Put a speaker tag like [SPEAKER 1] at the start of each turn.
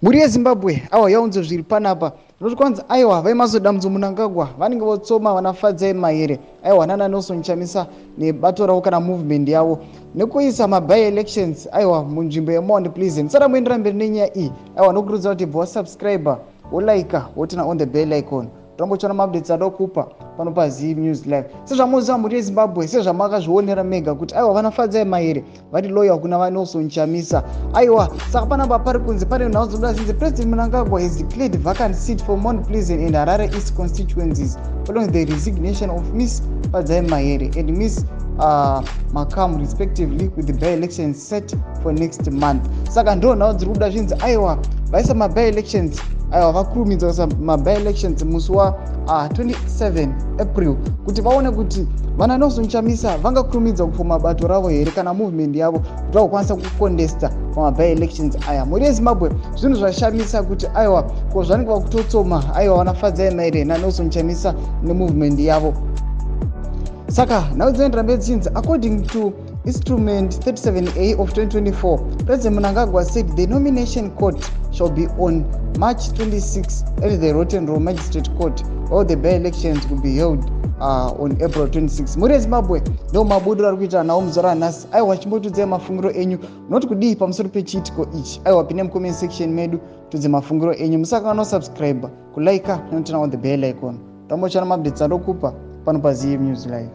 [SPEAKER 1] Mhuri yeZimbabwe, aiwa, yaunzo zviri panapa noti kwanzi, aiwa, vaEmmerson Dambudzo Mnangagwa vanenge votsoma vana Fadzai Mahere, aiwa, nana Nelson Chamisa nebato ravo kana movement yavo nekuisa maby elections, aiwa, munzvimbo yeMount Pleasant. Sara muendera mberi nenyaya iyi, aiwa, nokurudzira kuti bva wasubscribe, wolike, woturn on the bell icon, tombochiona maupdates adokupa pano paZim News Live. Sezvamuziva, mhuri yeZimbabwe, sezvamakazvionera mega kuti, aiwa, vanaFadzai Mahere vari loyal kuna vaNelson Chamisa. Aiwa, saka panapa pari kunzi pane nhau dzinoda zinzi President Mnangagwa has declared vacant seat for Mount Pleasant and Harare East constituencies following the resignation of Miss Fadzai Mahere and Miss Makamu respectively, with the by elections set for next month. Saka ndo nhau dziri kuda zvinzi, aiwa, vaisa maby elections, aiwa, vakurumidza kuisa maby elections musi wa27 April kuti vaone kuti vana Nelson Chamisa vangakurumidza kufoma bato ravo here kana movement yavo kuti vagokwanisa kucontesta pamaby elections aya. Mhuri yeZimbabwe, zvinhu zvashamisa kuti, aiwa, ko zvanenge vakutotsoma, aiwa, vanaFadzai Mahere naNelson Chamisa nemovement yavo. Saka nhau dzinoendera mberi dzichinzi, according to Instrument 37A of 2024, President Mnangagwa said the nomination court shall be on March 26 at the Rotten Row Magistrate Court, while the by elections will be held on April 26. Mhuri yeZimbabwe, ndo mabudiro ari kuita nawo muzuva ranhasi. Aiwa, chimbotudzai mafungiro enyu, noti kudii pamusoro pechiitiko ichi? Aiwa, pinde mucomment section medu, tudze mafungiro enyu. Musakanganwa subscribe, kulike nekuturn on the bell icon. Tambochana maupdates adokupa pano paZim News Live.